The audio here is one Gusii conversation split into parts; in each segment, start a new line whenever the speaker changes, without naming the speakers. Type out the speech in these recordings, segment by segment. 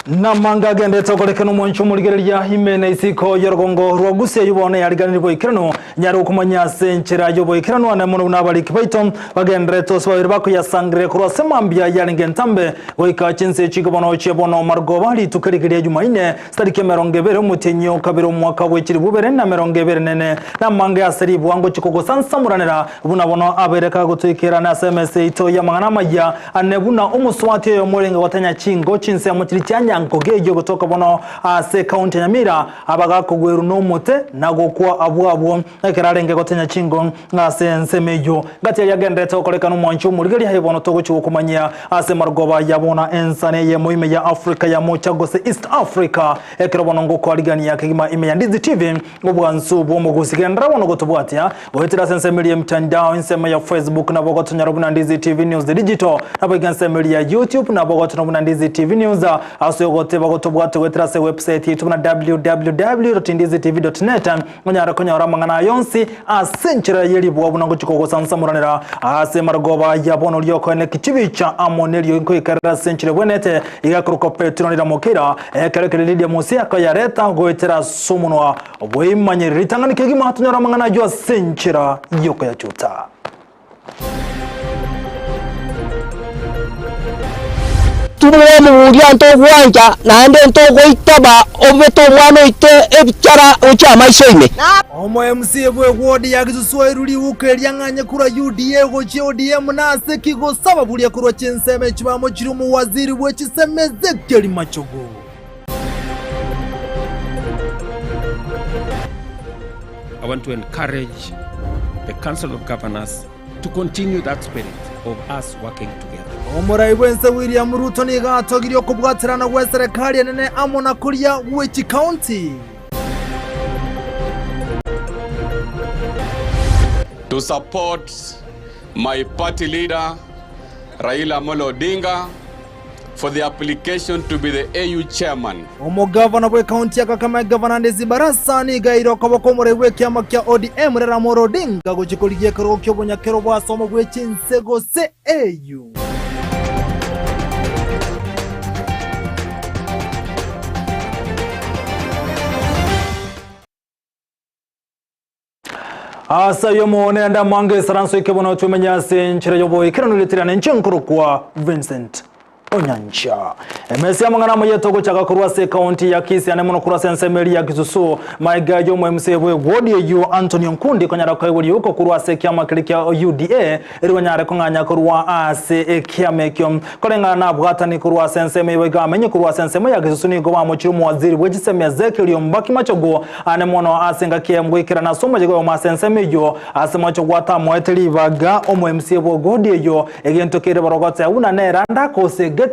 Namanga agendete okorekana omwancho omorigereria ime na isiko y'orogongo rwa Gusii eyio bono yariganirie boikeranu nyare gokomanya ase enchera y'oboikeranu ane mono buna abariki baito bagendererete ase babere bakoyasangereria korwa ase mambia yarenge entambe goika chinse chike bono chia bono marogoba rituko erike ria Jumaine chitariki emerongo ebere omotienyi o kabere omwaka bwe chilifu ibere na emerongo ebere nene. Namange ase ribwango chikogosansamoranera buna bono abeire kagotoikerana ase emesa yaito y'amang'ana amayia Ane buna omoswati oyomo orenge gotenya chingo chinsemo chiria chia Nyankogi eyio gotoka bono ase ekaunti ya Nyamira abagakogwerwa nomote na gokwa abwo abwo ekero arenge gotenya chingo ase ensemo eyio. Gati aria agenderete gokorekana omwancho omorigeria aye bono togochia gokomanyia ase marogoba ya bono ensani eyemo ime ya Africa ya mocha gose East Africa ekero bono ngokoarigania kegima ime ya Ndizi TV Obwansu bw'omogusi genderera bono gotobwatia goetera ase ensemo eria y'emitandao, ensemo ya Facebook nabo ogotonyora buna Ndizi TV News Digital, naboigo ensemo eria ya YouTube nabo ogotonyora buna Ndizi TV News, ase ogoteba gotobwate goetera ase ewebsite yaito buna www.ndizitv.net onyare konyora amang'ana aya onsi ase enchera y'eribwa buna ngochia kogosansamoranera ase marogoba ya bono riokoeneki chibicha amo nerio nkoikerera ase enchera ebwenerete iga korokwa Petero Niramokeira ekero ekeri Lidia Musia akoyareta goetera ase Ase omonwa bw'eimanyereri ritang'ani kegima tonyore amang'ana ayio ase enchera y'okoyachuta.
Timomoburia ntogwancha, naende ntogoitaba obete omwana oito ebichara gochia amaiso ime.
Omo MCA bwe ward ya Gisusu airwe riuko eria ng'anye korwa UDA gochia ODM nase ki gosaba buria korwa chinsemo echi bamochirie omowaziri bwe chisemi Ezekiel Machogu.
I want to encourage the Council of Governors to continue that spirit of us working together.
Omorai bw'ense William Ruto nigo atogirie okobwaterana gw'eserekari enene amo na koria gwe chikaunti.
To support my party leader Raila Amolo Odinga for the application to be the AU chairman.
Omogavana bw'ekaunti ya Kakamega Gavana Ndezi Barasa nigo aire okoboko omorai bw'ekiama kia ODM Raila Amolo Odinga gochia korigia ekerogo ki'obonyakero bw'asomo bwe chinse gose AU. Ase ayio omonene amange esaranso eke bono twemenye ase enchera y'oboikeranu ritirane inche nkorokwa Vincent Onyancha. Emesi y'amang'ana amaya etogochaka korwa ase ekaunti ya Kisii ane mono korwa ase ensemo eria ya Kisusu maega y'omo MCA bwe ward eyio Anthony Onkundi konyara koegwa riuko korwa ase ekiama keria kia UDA erio banyare kong'anya korwa ase ekiama ekio koreng'ana nabwatani korwa ase ensemo eyio iga amenye korwa ase ensemo ya Kisusu nigo bamochire omowaziri bwe chisemi Ezekiel Ombaki Machogu Aane mono ase engaki eye ngoikerana ase omoyega oyomo ase ensemo eyio, ase mochie gwatamoete ribaga omo-MCA bw'ogodi eyio, egento kere borogotse buna neranda kosegetire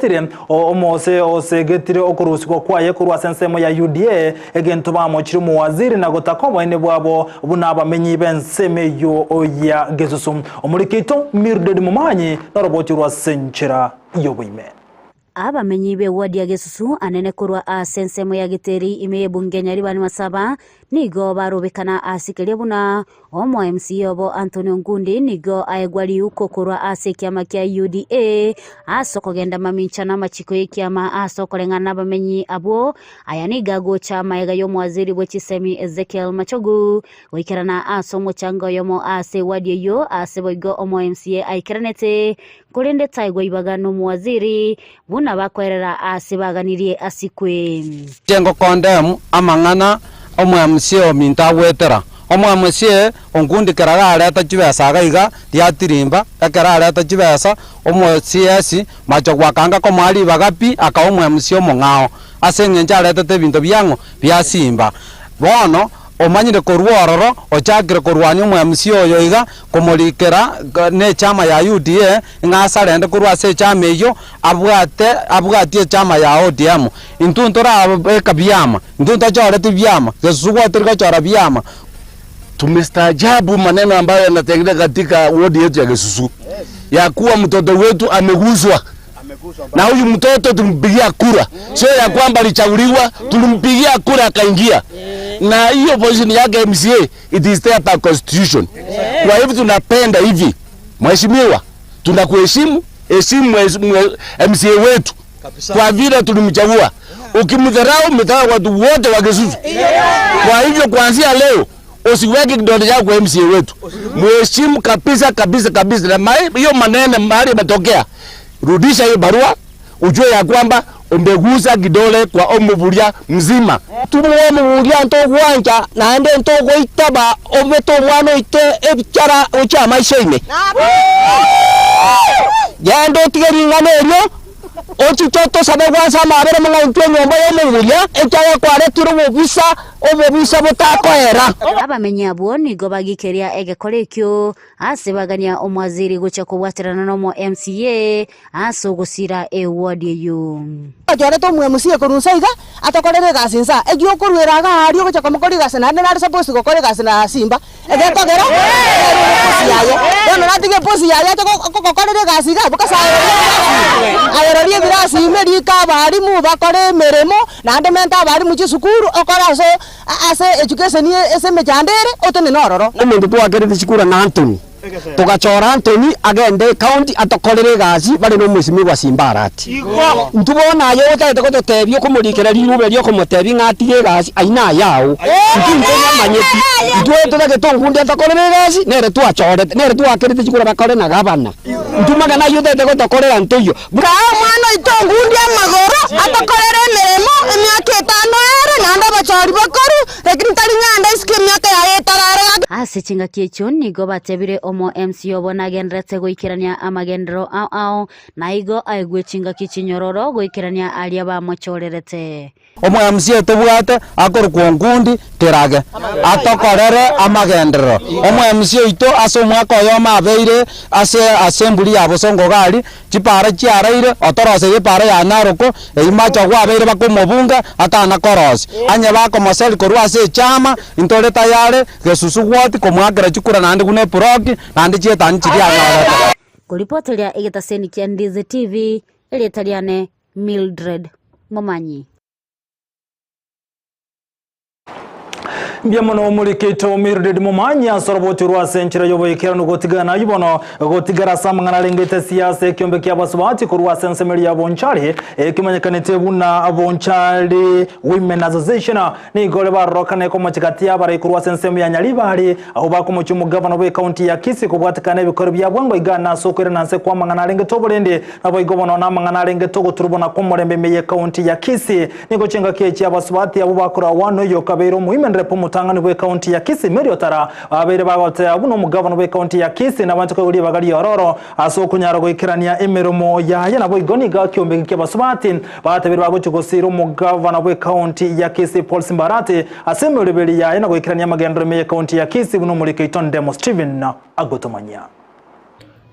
omose osegetire okorusigwa kwaye korwa ase ensemo ya UDA, egento bamochire omowaziri na gotaka oboene bwabo buna abamenyi b'ensemo eyio ya Gesusu. Omoriki oito Mildred Momanyi noroboti rwa ase enchera y'oboime.
Abamenyi b'ewadi ya Gesusu anene korwa ase ensemo ya Giteri ime y'ebunge ya Nyaribani Masaba nigo barobekana ase keria buna omo MCA obo Anthony Ongundi nigo aegwa riuko korwa ase ekiama kia UDA ase okogenda mamincha namachiko y'ekiama ase okoreng'ana nabamenyi abwo. Aya nigo agocha amaega y'omowaziri bwe chisemi Ezekiel Machogu goikerana ase omochango oyomo ase ewadi eyio ase boigo omo MCA aikeranete Korende taigwa ibaga nomowaziri, buna bakoerera aase baganirie asikwe.
Inche ngokondemu amang'ana omwamsie ominto agwetera. Omwamsie onkundikera iga areta chibesa iga iga riatirimba, ekero areta chibesa, omo CS macho gwakanga komoa ribaga pi, akawa omwamsie omong'ao, ase eng'encho aretete ebinto biang'o? Biasimba. Bono. Omanyire korwa ororo, ochakire korwania omwamisia oyo iga, komorikera nechama ya UDA, ng'a asarende korwa ase echama eyio, abwate abwatie echama ya ODM. Intwe ntorabeka biama, intwe ntochoreti biama, gesusu gwatori gochora biama.
Tumestaajabu maneno ambayo yanatendeka katika wodi yetu ya Gesusu, ya kuwa mtoto wetu ameguswa na huyu mtoto tulimpigia kura, sio ya kwamba alichaguliwa, tulimpigia kura akaingia, na hiyo position yake MCA it is there by constitution. Kwa hivyo tunapenda hivi, mheshimiwa, tunakuheshimu, heshimu MCA wetu kwa vile tulimchagua. Ukimdharau umedharau watu wote wa Gesusu. Kwa hivyo kuanzia leo usiweke kidole chako kwa MCA wetu, muheshimu kabisa kabisa kabisa. Na hiyo maneno mahali imetokea, rudisha hiyo barua, ujue ya kwamba umegusa kidole kwa omuburia mzima.
Tumuwe omuburia ntogwancha naende ntogoitaba obete omwana oito ebichara ocha amaisha ime. Genda otige ring'ana erio ochiche otosabe gwansa amabere mong'aintwe enyomba ya omoburia ekiagera kwaretire obobisa obobisa botakoera.
Abamenyi abwo nigo bagikeria egekora ekio ase bagania omwaziri gocha kobwaterana na omo MCA ase ogosira eward eyo.
Achorete omo MCA korwa nsa iga atokorere egasi nsa ekio okoruera iga aria ogocha komokora egasi naende nare supposed gokora egasi na Simba egekogera ere eposi yaye bono natige eposi yaye ache gokorera egasi iga abwo kase ayerorie ebirasi ime rika abalimu bakore emeremo naende mente abalimu chisukuru okore ase ase education ase emechando ere otenene ororo.
Omonto twakerete chikura na Anthony, togachora Anthony agende ecounty atokorere egasi bare na omwesimigwa Simba Arati. Intwe bono aye otagete gototebia okomorikera rirube ria okomotebia ng'a atige egasi aye naye ao. Intwe ntonyamanyeti, intwe totagete Onkundi atokorere egasi nere twachorete, nere twakerete chikura bakore na gavana. Intwe magana aywo otagete gotokorera ntoiyo.
Kaa omwana oito Onkundi amagoro atokorere emeremo emiaka etano ere naende abachori bakoru lakini tari ng'anda isiko emiaka yaye etarare.
Ase chingaki echio nigo batebire omo MCA obo nagenderete goikerania amagendero ao ao naigo aigwe chingaki chinyororo goikerania aria bamochorerete.
Omo MCA tobwate akorokwa Onkundi Kerage atokorere amagenderero. Omo MCA oito ase omwaka oyomo abeire ase assembly ya Bosongo iga aria chipara chiareire otoroseire epara ya Naroko eywo machogu abeire bakomobunga atana korosia. Onye bakomoseri korwa ase echama ntore tayari Gesusu ward komwakera chikura naende buna eproki naende chietani chiria anyorete.
Koripoteria egetaseni kia Ndizi TV erieta riane Mildred Momanyi.
Mbia mono omorikeito Mildred Momanyi ase oroboti rwa ase enchera y'oboikeranu gotigana aywo bono gotigara ase amang'ana arengete siasa ekiombe kia abasubati korwa ase ensemeri ya Bonchari ekimanyekanete buna Bonchari Women Association nigo ore barorokane komochigati abarai korwa ase ensemo ya Nyaribari aho bakomochia omogavana bwa ekaunti ya Kisii kobwatekana ebikoro bia bwango iga na ase okoirana nse kwa amang'ana arengete oborende nabo igo bono na amang'ana arengete ogoturubona kwa omorembe ime ya ekaunti ya Kisii nigo chingaki echi abasubati abo bakora wano oyo kabeire omoimenere omotang'ani bwa ekaunti ya Kisii Mary Otara babeire bagotea buna omogavana bwa ekaunti ya Kisii nabanto koigwa ribaga riororo ase okonyara goikerania emeremo yaye nabo igo nigo kiombe kia abasubati batebire bagochia gosira omogavana bwa ekaunti ya Kisii Paul Simba Arati ase emeroberi yaye na goikerania amagendero ime ya ekaunti ya Kisii buna omorikeito Ndemo Steven agotomanya.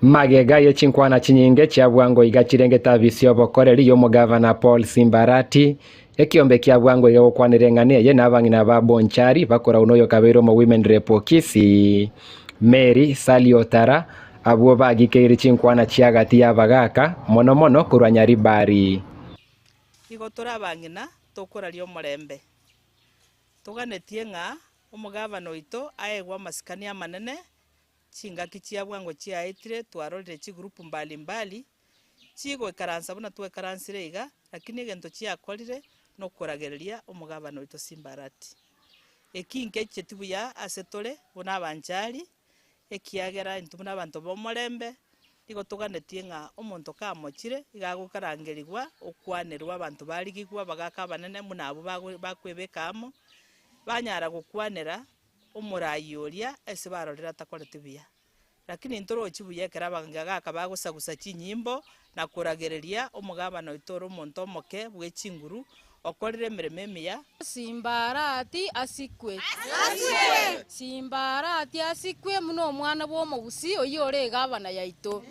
Magega ye chinkwana chinyinge chia bwango iga chirengete abisi obokoreri y'omogavana Paul Simba Arati ekiombe kia bwango iga gokwanera eng'ana eye na abang'ina ba Bonchari bakora uno oyo kabeire omo women rep o Kisii Mary Sally Otara abwo bagikeire chinkwana chia gati ya bagaka mono mono korwa Nyaribari.
Igo tore abang'ina tokoraria omorembe toganetie ng'a omogavana oito aegwe amasikani amanene chingaki chia bwango chiaetire twarorire chigroup mbalimbali chigoikaransa buna twekaransire iga lakini egento chiakorire nokoragereria omogavana oito Simba Arati. Eki nkeche buya ase tore buna abanchari ekiagera intwe buna abanto ba omorembe igo toganetie ng'a omonto kamochire iga agokarangerigwa okwanerwa abanto barigigwa bagaka abanene buna abwo bakwebeka amo banyara gokwanera omorai oria ase barorire atakorete buya. Lakini ntorochi buya ekero abagaka bagosagusa chinyimbo na koragereria omogavana oito ore omonto omoke bwe chinguru okorire emeremo emiya.
Simba Arati asikwe. Simba Arati asikwe muno omwana bwa omogusi oyo ore egavana yaito.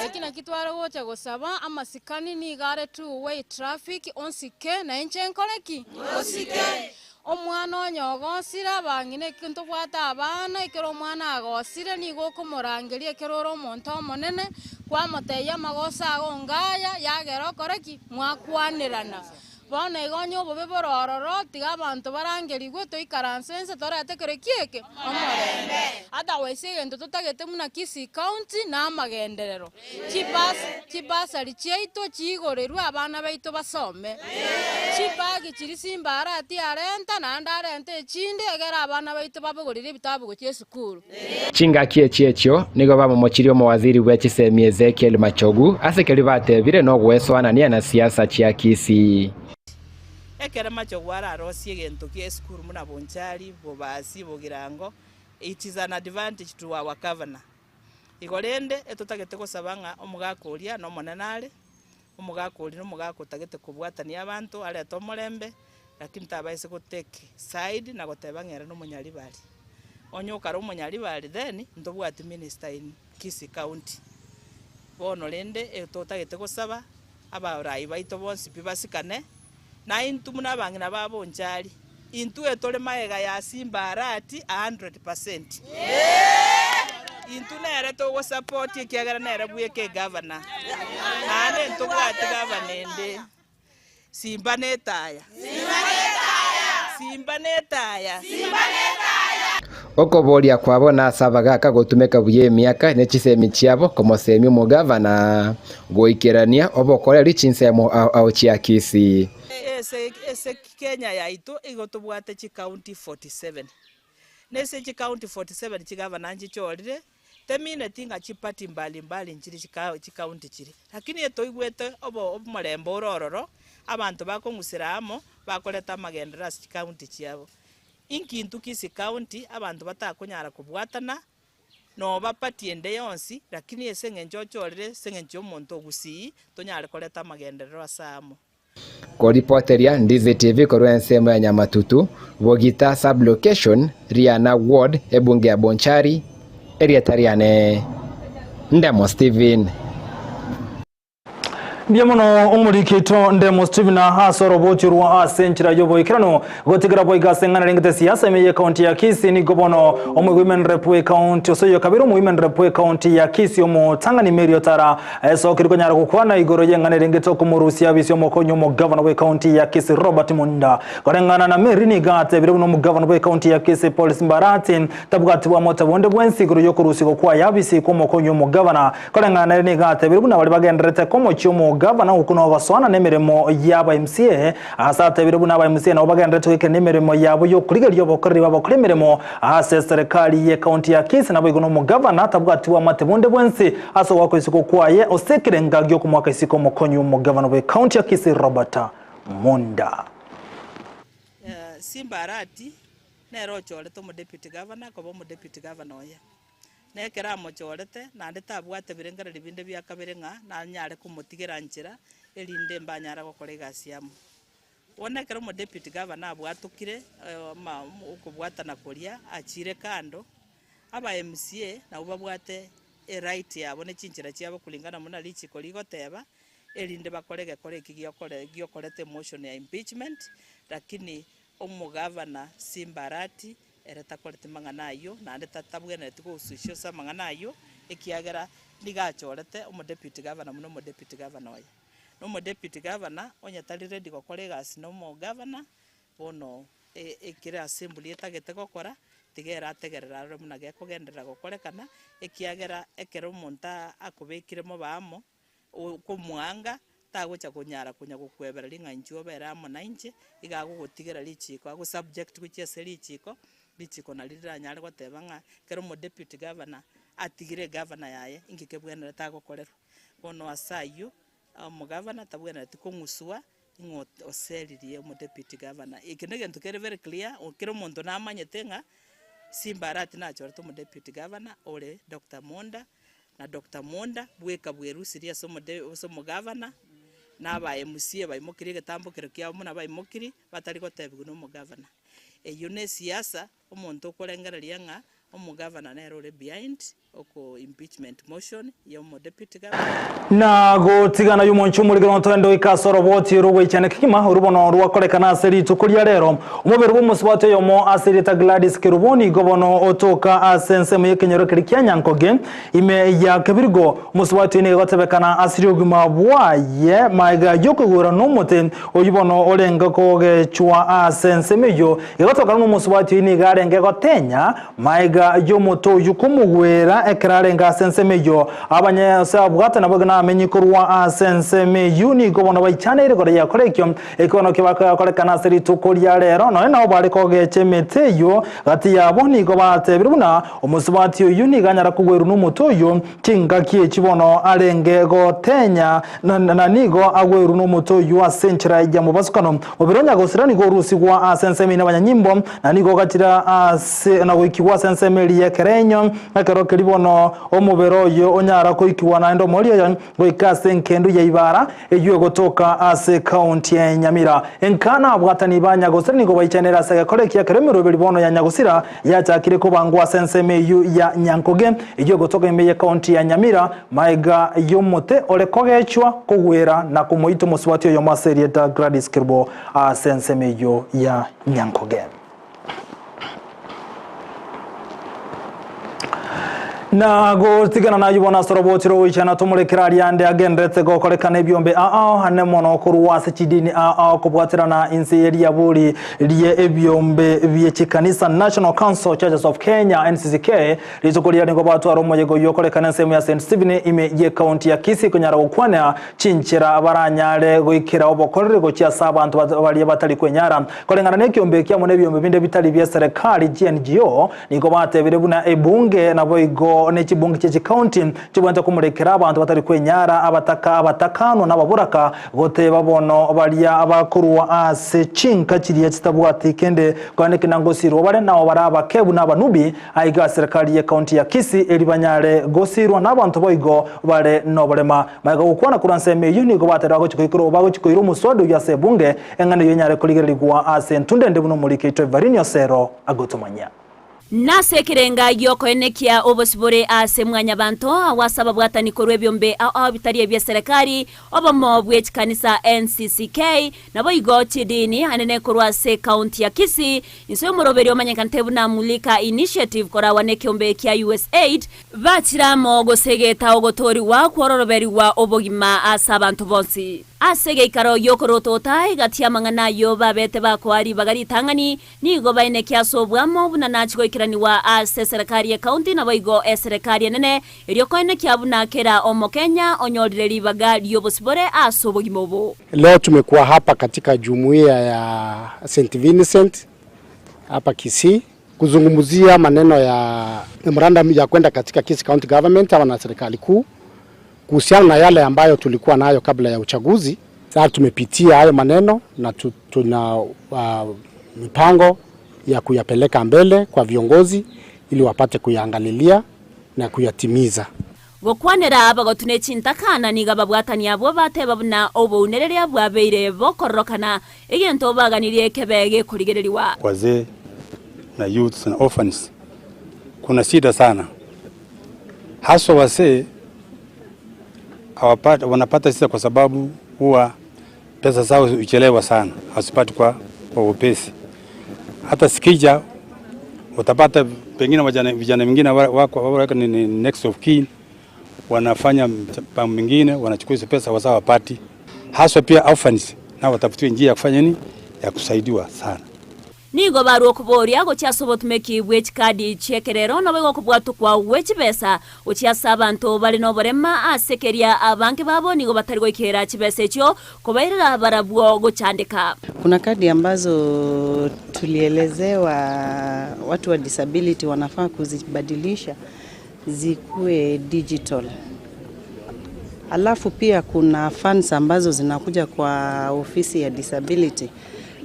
Eki naki tware gocha gosaba amasikani niga are two way traffic onsike na inche nkoreki osike. Omwana onye ogosire abang'ina eki ntobwate abana ekero omwana agosire nigo okomorangeria ekero ore omonto omonene kwamotebia amagoso ago ngaya yagera okoreki mwakwanerana. Bono iga onye obobe bore ororo, tiga abanto barangerigwe, toikaranse inse torete kere ki eke? Omorembe. Otherwise egento totagete buna Kisii County na amagenderero. Chibus chibasari chiaito chiigorerwe abana baito basome. Chibagi chiria Simba Arati arenta naende arente echinde egere abana baito babogorere ebitabu gochia esukuru.
Chingaki echi echio nigo bamomochirie omowaziri bwe chisemi Ezekiel Machogu ase keria batebire nogwesoanania na siasa chia Kisii.
Ekere Machogu ararosie egento kia esukuru buna Bonchari, Bobasi, Bogirango, it is an advantage to our governor. Igo rende etotagete gosaba ng'a omogaka oria nomonene are, omogaka oria nomogaka otagete kobwatania abanto arete omorembe, lakini tabaisa go take side na goteba ng'a ere nomonyaribari. Onye okare omonyaribari then ntobwati minister in Kisii county. Bono rende etotagete gosaba, abarai baito bonsi pi basikane, na intwe buna abang'ina ba Bonchari, intwe tore magega ya Simba Arati a hundred percent. Intwe nere togosupport ekiagera nere bweka egavana, naende ntobwati gavana ende. Simba na etaya. Simba na etaya.
Okoboria kwabo nase abagaaka gotumeka buya emiaka ne chisemi chiabo komosemia omogavana goikerania obokoreri chinsemo ao ao chia Kisii.
Ase ase Kenya yaito igo tobwate chicounty 47. Na ase chicounty 47 chigavana nchichorire, temineti ng'a chiparty mbali mbali nchiri chika chicounty chiri. Lakini etoigwete obo omorembe ore ororo, abanto bakong'usera amo, bakoreta amagenderero ase chicounty chiabo. Inki intwe Kisii County abanto batakonyara kobwatana, noba party ende yonsi, lakini ase eng'encho ochorire, ase eng'encho ya omonto ogusii, tonyare koreta amagenderero ase amo.
Koripoteria Ndizi TV korwa ensemo ya Nyamatutu, Bogita Sub-location, Riana Ward, ebunge ya Bonchari, erieta riane Ndemo Stephen.
Mbuya mono omoriki oito Ndemo Stephen ase oroboti rwa ase enchera y'oboikeranu gotigera boigo ase eng'ana rengete siasa ime y'ekaunti ya Kisii nigo bono omowomen rep w'ekaunti ase oyo kabere omowomen rep w'ekaunti ya Kisii omotang'ani Mary Otara esokire konyara gokwana igoro y'eng'ana erengete okomorusia abisi omokonyi omogavana bw'ekaunti ya Kisii Robert Munda koreng'ana na Mary nigo atebire buna omogavana bw'ekaunti ya Kisii Paul Simba Arati tabwati bwamota bonde bwensi igoro y'okorusigwa kwaye abisi kw'omokonyi omogavana Koreng'ana nere nigo atebire buna baria bagendererete komochia omogavana okwo nogosoana nemeremo y'aba MCA, ase atebire buna aba MCA nabo bagendererete goikerania emeremo yabo y'okorigereria obokoreri bw'abakora emeremo ase eserekari y'ecounty ya Kisii naboigo nomogavana tabwati bwamate bonde bwensi ase ogoaka isiko kwaye ase ekerenga giokomoaka isiko omokonyi omogavana bw'ecounty ya Kisii Robert Munda.
Simba Arati nere ochorete omodeputy governor koba omodeputy governor oye. Na ekero amochorete, naende tabwate birengererio binde bia kabere ng'a nanyare komotigera nchera, erinde mbanyare gokora egasi amo. Bono ekero omodeputy governor abwatokire ama okobwatana koria achiire kando, aba MCA nabwo babwate eright yabo ne chinchera chiabo kulingana buna richiko rigoteba, erinde bakore egekora eki giokore giokoreta emotion ya impeachment, lakini omogavana Simba Arati Ere takoreti mang'ana ayio, naende tabwenereti gosuisia ase amang'ana ayio, ekiagera nigo achorete omodeputy governor buna omodeputy governor oye. Na omodeputy governor onye tari ready gokora egasi na omogavana, bono ekere assembly etagete gokora, tiga ere ategerere arore buna gekogenderera gokorekana, ekiagera ekero omonto akobekire mobe amo, Okomoanga, tagocha konyara konya gokwebera ring'a inchuo obere amo nainche, iga agogotigera richiiko, ago subject gochia ase richiiko, richiiko nario riranyare goteba ng'a ekero omodeputy governor atigire egavana yaye, inki kebwenerete agokorerwa. Bono ase ayio, omogavana tabwenereti kong'usua ng'a oseririe omodeputy governor. Eke na egento kere very clear, kera omonto namanyete ng'a Simba Arati nachorete omodeputy governor ore Doctor Monda, na Doctor Monda bweka bwerusirie ase omode ase omogavana, na aba MCA baimokirie egetambokero kiabo buna baimokirie, batari gotebiwa na omogavana. Eyio na esiasa, omonto okorengereria ng'a omogavana nere ore behind. Oko impeachment motion ya omo deputy governor.
Na gotigana y'omonche omorigero ntoende goika ase oroboti rw'ogoichana kegima, orubono rwakorekana ase rituko ria rero. Omobere bw'omosubati oyomo ase erieta Gladys Kerubo nigo bono otoka ase ensemo y'ekenyoro keria kia Nyankoge, ime ya Kebirigo. Omosubati oyo nigo agotebekana asirie obogima bwaye magega y'okoigora nomote oyio bono orenge kogechwa ase ensemo eyio. Egotebekana buna omosubati oyio nigo arenge gotenya Magega y'omote oyio komogwera ekero arenge ase ensemo eyio, abanyese abwate nabo namenyi korwa ase ensemo eyio nigo bono baichaneire igoro y'ekora ekio. Ekio nakio bakorekana ase rituko ria rero, nonya nabo bare kogecha emete eyio gati yabo nigo batebire buna omosubati oyio nigo anyara kogwerwa nomote oyio chingaki echi bono arenge gotenya na nigo agwerwe nomote oyio ase enchera ya mobasukano. Mobere o nyagosira nigo orusigwa ase ensemo eye nabanyanyimbo, Na nigo ogachira ase na goikigwa ase ensemo eria y'ekerenyo, ekero keria bono omobere oye onyara koikigwa naende omoerio oye goika ase engendu ya Ibara, eyio egotoka ase ekaunti ya Nyamira. Enka na abwatani ba Nyagosira nigo baichanire ase egekora ekiya ekero emeroberi bono ya Nyagosira yachakire kobangwa ase ensemo eyio ya Nyankoge, eyio egotoka ime y'ekaunti ya Nyamira, magega y'omote ore kogechwa kogwera na komoita omosubati oyomo ase erieta Gladys Kerubo ase ensemo eyio ya Nyankoge. Na gotigana nayio bono ase oroboti rogoichana tomorekere aria ande agenderete gokorekana ebiombe ao ane mono korwa ase chidini ao ao kobwaterana inse ye riabori rie ebiombe bie chikanisa National Council Churches of Kenya NCCK rituko riria nigo batwara omoyega oyio okorekana ensemo ya St Stephen ime ye county ya Kisii konyara gokwana chinchera baranyare goikera obokoreri gochia ase abanto baria batari kwenyara. Koreng'ana nekiombe eki amo nebiombe binde bitari bie serekari, GNGO, nigo batebire buna ebunge naboigo ne chibunge chie chikaunti chibwenerete komorekera abanto batari kwenyara, abataka, abatakanwa na ababoraka, goteba bono baria bakorwa ase chinka chiria chitabwati kende korende kina ngosirwa bare nao bare abake buna abanubi Aiga serikali y'ecounty ya Kisii erio banyare gosirwa nabanto boigo bare noborema. Magega gokwana korwa ensemo eyio nigo batari bagochia koikorwa bagochia koira omoswada oyio ase ebunge eng'ana eyio enyare korigererigwa ase entunda ende buna omoriki oito Evarine Osero agotomanyia.
Nase ekerenga gi'okoenekia obosibore ase mwanyabanto, agwo ase ababwatani korwa ebiombe ao ao bitari ebie serekari, obomo bwe chikanisa NCCK, Naboigo chidini anene korwa ase ekaunti ya Kisii, inse y'omoroberi omanyekanete buna Mulika Initiative koragwa nekeombe kia USAID, bachire amo gosegeta ogotoorigwa kw'ororoberigwa obogima ase abanto bonsi. Ase egeikaro gi'okorotota egati y'amang'ana ayio babete bakoa ribaga ritang'ani, Nigo baeneke ase oboamo buna nachie goikeranigwa ase eserekari y'ecounty naboigo eserekari enene, erio koenekia buna kera Omokenya onyorire ribaga ri'obosibore ase obogima obo.
Leo tumekuwa hapa katika jumuiya ya St Vincent hapa Kisii kuzungumzia maneno ya memorandum ya kwenda katika Kisii County Government ama na serikali kuu kuhusiana na yale ambayo tulikuwa nayo kabla ya uchaguzi. Sasa tumepitia hayo maneno na tuna mipango ya kuyapeleka mbele kwa viongozi ili wapate kuyaangalilia na kuyatimiza.
Gokwanera abagotu ne chintakana nigo ababwatani abwo bateba buna obounereria bwabeire bokororokana, egento baganirie kebe gekorigererigwa.
Wazee na youths na orphans kuna shida sana, haswa wazee hawapata, wanapata shida kwa sababu huwa pesa zao huchelewa sana, hazipati kwa upesi. Hata sikija utapata pengine vijana wengine wako wako ni next of kin wanafanya mpango mwingine, wanachukua hizo pesa wazao wapati. Haswa pia orphans nao watafutiwe njia ya kufanya nini ya kusaidiwa sana.
Nigo barua okoboria gochia ase obotumeki bwe chikadi chi'ekerero naboigo okobwatokwa gwe chibesa gochia ase abanto bare noborema ase keria abange babo nigo batari goikera chibesa echio kobairera barabwo gochandeka.
Kuna kadi ambazo tulielezewa watu wa disability wanafaa kuzibadilisha zikuwe digital. Alafu pia kuna funds ambazo zinakuja kwa ofisi ya disability,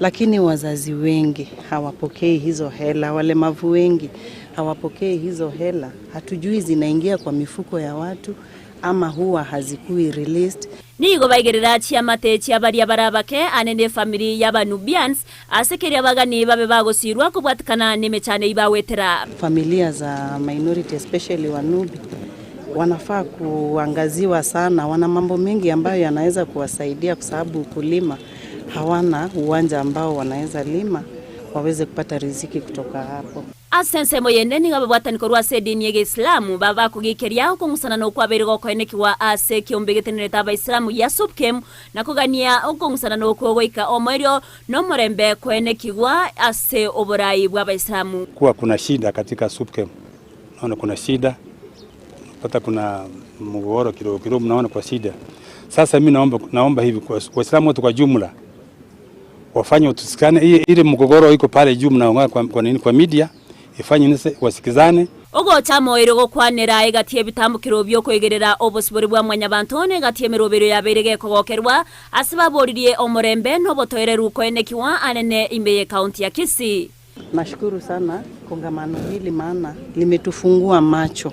lakini wazazi wengi hawapokei hizo hela, walemavu wengi hawapokei hizo hela. Hatujui zinaingia kwa mifuko ya watu ama huwa hazikui released.
Nigo baigerera chiamate chia baria bare abake ane nefamiri y'Abanubians, ase keria abagani babe bagosiirwa kobwatikana nemechando eyio bagwetera.
Familia za minority especially Wanubi wanafaa kuangaziwa sana. Wana mambo mengi ambayo yanaweza kuwasaidia kwa sababu ukulima hawana uwanja ambao wanaweza lima waweze kupata riziki kutoka hapo.
Ase ensemo yende nigo ababwatani korwa ase edini y'Egeisilamu baba bakogikeria okong'usana nokwabeire gokoenekigwa ase ekeombe getenenerete Abaisilamu gia Supkem na kogania okong'usana nokwo goika omoerio nomorembe koenekigwa ase oborai bw'Abaisilamu.
Kuwa kuna shida katika Supkem, naona kuna shida, unapata kuna mgogoro kidogo kidogo, mnaona kwa shida. Sasa mimi naomba, naomba hivi kwa Waislamu wote kwa jumla wafanye tusikane, ile mgogoro iko pale juu mnaongea kwa, kwa nini kwa media ifanye nise wasikizane.
Ogocha moerio gokwanera egati y'ebitambokero bi'okoigerera obosibore bwa Mwanyabanto na egati y'emerobero yabeire gekogokerwa ase baboririe omorembe na obotoereru koenekigwa anene ime y'ecounty ya Kisii.
Nashukuru sana kongamano hili maana limetufungua macho,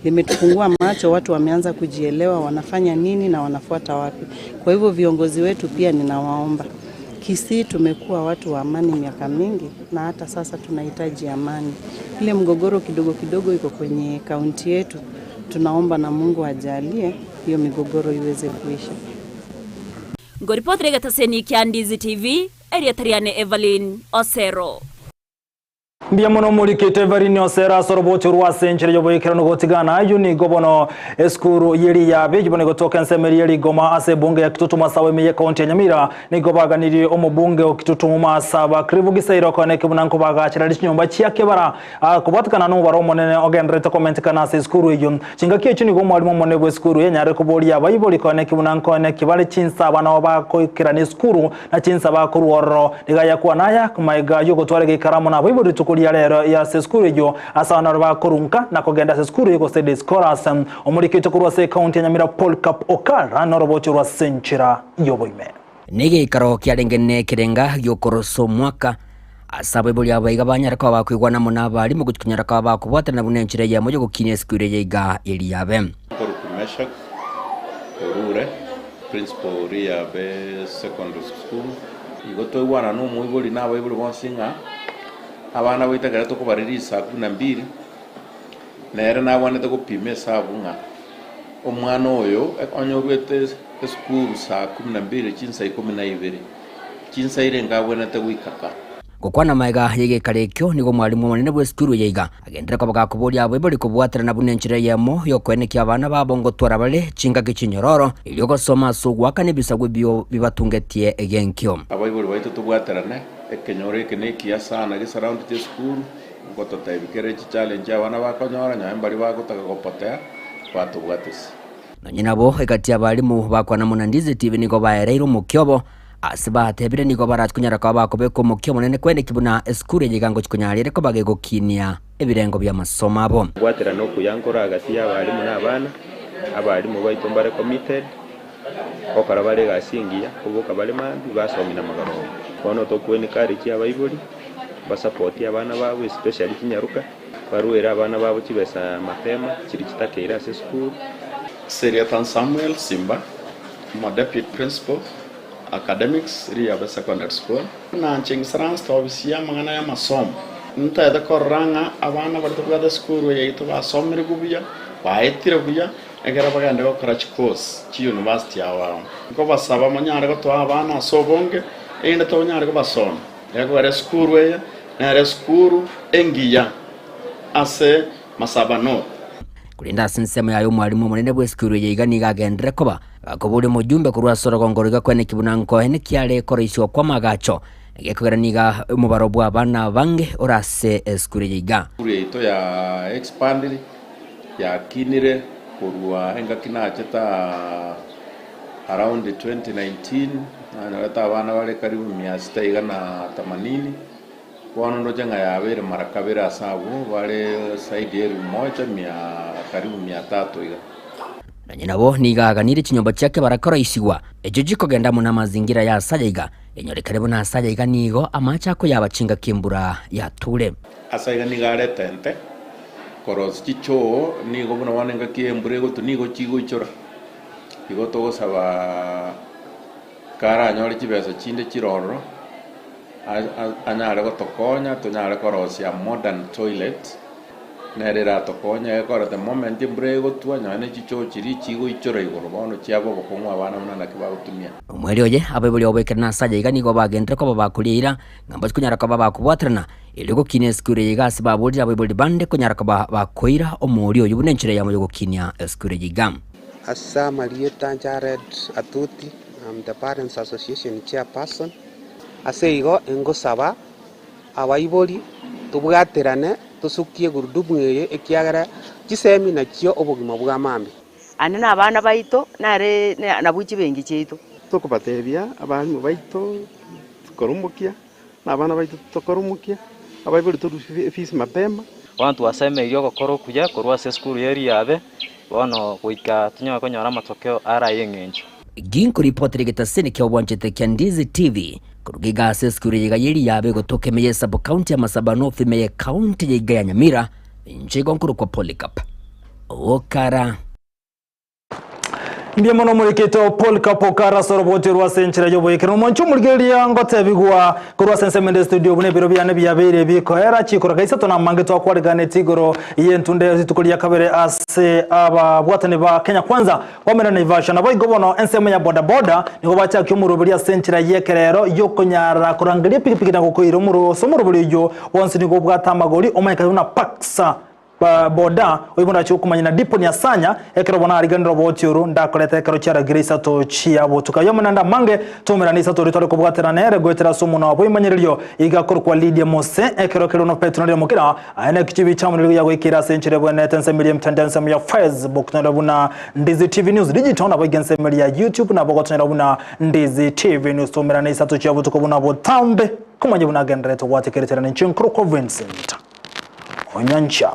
limetufungua macho, watu wameanza kujielewa wanafanya nini na wanafuata wapi. Kwa hivyo viongozi wetu pia ninawaomba, Kisii tumekuwa watu wa amani miaka mingi na hata sasa tunahitaji amani. Ile mgogoro kidogo kidogo iko kwenye kaunti yetu, tunaomba na Mungu ajalie hiyo migogoro iweze kuisha.
Ngoripotera egetaseni kia Ndizi TV, erieta riane Evelyn Osero.
Mbuya mono morikete Evelyn Osero ase orobocho rwa ase enchera y'oboikeranu gotigana ayio nigo bono esukuru y'Eriyabe eyio bono egotoka ensemo eria Rigoma ase ebunge ya Kitutu Masawa ime y'ekaunti ya Nyamira nigo baganirie omobunge o Kitutu Masaba Clive Gisairo okoeneki buna nkobagachera chinyomba chia kebara Kobwatekana nomobaro omonene ogendererete komentekana ase esukuru eyio. Chingaki echio nigo omwalimu omonene bw'esukuru yanyarire koboria abaibori koeneki buna nkoeneki bare chinsa abana abo bakoikerana esukuru na chinsa bakorwa ororo. Nigo ayakwana aya magega y'ogotwara egeikaro amo nabaibori rituko ria rero ase esukuru eyio ase abana baria bakorunka na kogenda ase esukuru eyio gose day scholars. Omoriki oito korwa ase ekaunti ya Nyamira Polycarp Okara norobocho rwa ase enchera y'oboime.
Negeikaro kiarenge nekerenga gi'okorosa omwaka, ase abaibori aba iga banyare koba bakoigwana amo nabarimu gochia konyara koba bakobwatanana buna enchera eyemo y'ogokinia esukuru eye iga eriabe.
Nkoruku Meshack Orure, principal Riabe Secondary School. Igo twaigwana na omoibori na abaibori bonsi ng'a abana baito ekero tokobareria saa kumi na mbili, nere nabwanete gopima esabu ng'a omwana oyo onye oruete esukuru saa kumi na mbili chinsa ikomi na ibere, chinsa irenga abwenerete goika ka.
Gokwana magega y'egekaro ekio nigo omwalimu omonene bw'esukuru eye iga agenderere koba gakoboria abaibori kobwaterana buna enchera eyemo y'okoenekia abana babo ngotwara bare chingaki chinyororo erio gosoma ase ogoakana ebisaku ebio bibatungetie egenkio.
Abaibori baito tobwaterane, ekenyoro eke nekiya sana gesurroundete esukuru, Ngototebia kere chichallenge abana bakonyora, nonye mbaria bagotaka gopotea, batobwatisi.
Nonye nabo, egati y'abalimu bakwana muna Ndizi TV nigo baereire omokia obo, ase batebire nigo barachi konyara koba bakobeka omokia omonene kweneki buna esukuru eye iga ngochi konyara ere koba gegokinia ebirengo bi'amasomo abo.
Kobwaterana okuya nkore agati y'abalimu na abana, abalimu baito mbare committed, gokora bare egasi engiya, koboka bare mambia, basomia na magoroba. Bono tokwe encourage abaibori, basapotie abana babo especially chinyaroka, baruere abana babo chibesa mapema chiria chitakeire ase esukuru.
Seriathan Samuel Simba, omo Deputy Principal, Academics, Riabe Secondary School. Nanche ngisaranse ofisi y'amang'ana y'amasomo, ntaete korora ng'a abana baria tobwate esukuru eye yaito basomire buya, baetire buya, ekero bagende gokora chicourse chiuniversity ao ao. Nkobasaba monyare gotoa abana ase obonge, erinde tonyare kobasomia. Ekogera esukuru eye nere esukuru engiya ase Masaba North.
Korende ase ensemo yaye omwalimu omonene bw'esukuru eye iga nigo agenderere koba gakoboria omojumbe korwa ase orogongo roiga kweneki buna nkoe neki are koroisigwa kw'amagacho egekogera nigo omobaro bw'abana abange ore ase esukuru eye iga.
Esukuru yaito ya expandire yakinire korwa engaki nachete aa Around 2019 nanyorete abana bare karibu mia sita iga na themanini, bono ndoche ng'a yabeire mara kabere ase abwo bare zaidi ya elifu moja mia karibu mia tatu iga.
Nonye nabo nigo aaganirie chinyomba chiake barakoroisigwa, echio chikogenda amo namazingira ya asaya iga, enyorekane buna asaya iga nigo amache akoyaba chingaki embura yature.
Ase iga nigo arete ente korosia chichoo, nigo buna bono engaki y'embura egotwa nigo chigoichora.
Igo togosaba karanyore chibesa chinde chire ororo, anyare gotokonya tonyare korosia modern toilet, nere eratokonye egekora the moment embura egotwa nonye ne chichoo chiria chigoichora igoro bono chiaba obokong'u abana buna naki bagotumia.
Omweri oye, abaibori oboikeranu ase aya iga nigo bagenderere koba bakoria eira, ng'a mbache konyara koba bakobwaterana, erio gokinia esukuru eye iga ase baborire abaibori bande konyara koba bakoira omooria oyio buna enchera eyemo y'ogokinia esukuru eye iga.
Ase amarieta Jared Atuti, I'm the Parents Association Chairperson. Ase igo ingosaba abaibori tobwaterane tosukie gurudumu eye ekiagera chisemi nachio obogima bwa mambia.
Ande nabana baito, nare nabwo chibenki chiaito.
Tokobatebia abalimu baito tokore omokia, na abana baito tokore omokia, abaibori torusie efees mapema.
Bono twasemeirie ogokora okuya korwa ase esukuru ya Eriabe, bono goika tonyare konyora amatokeo are aye eng'encho.
Ginkoripotera egetaseni kia obwanchete kia Ndizi TV, koruga iga ase esukuru eye iga ya Eriabe egotoka ime ye sub county ya Masaba North ime ye county ya iga ya Nyamira, inche igo nkorokwa Polycarp Okara.
Mbuya mono omorikito Polycarp Okara ase oroboti rwa ase enchera y'oboikeranu. Omonche omorigereria ngotebigwa korwa ase ensemo ende studio buna ebiro biane biabeire bikoera chikoroka isato na amange twakwariganeti igoro y'entunde rituko ria kabere ase ababwatani ba Kenya Kwanza bamera Naivasha. Naboigo bono ensemo ya bodaboda nigo bachakia omoroberi ase enchera y'ekerero y'okonyara korangeria epigipigi na gokoira omoro ase omoroberi oyio bonsi nigo obwate amagori omanyekane buna Paxa Boda, oyio bono achia gokomanya na Diponi Asanya, ekero bono ariganire oboti oru, ndakorete ekero chiaragire isato chia botuko. Ayio amo naende amange, toumerane isato oria tware kobwatera nere goetera ase omonwa obo imanyererio, iga akorokwa Lidia Mose, ekero keria ono Petero naria omokira, aye neki chibi chiamonerigo yagoikeire ase enchera ebwenerete ensemo eria emetandao ensemo ya Facebook tonyora buna Ndizi TV News Digital nabo iga ensemo eria ya YouTube nabo gotonyora buna Ndizi TV News toumerane isato chia botuko buna botambe komanya buna agendererete gwatekereterana inche nkorokwa Vincent Onyancha.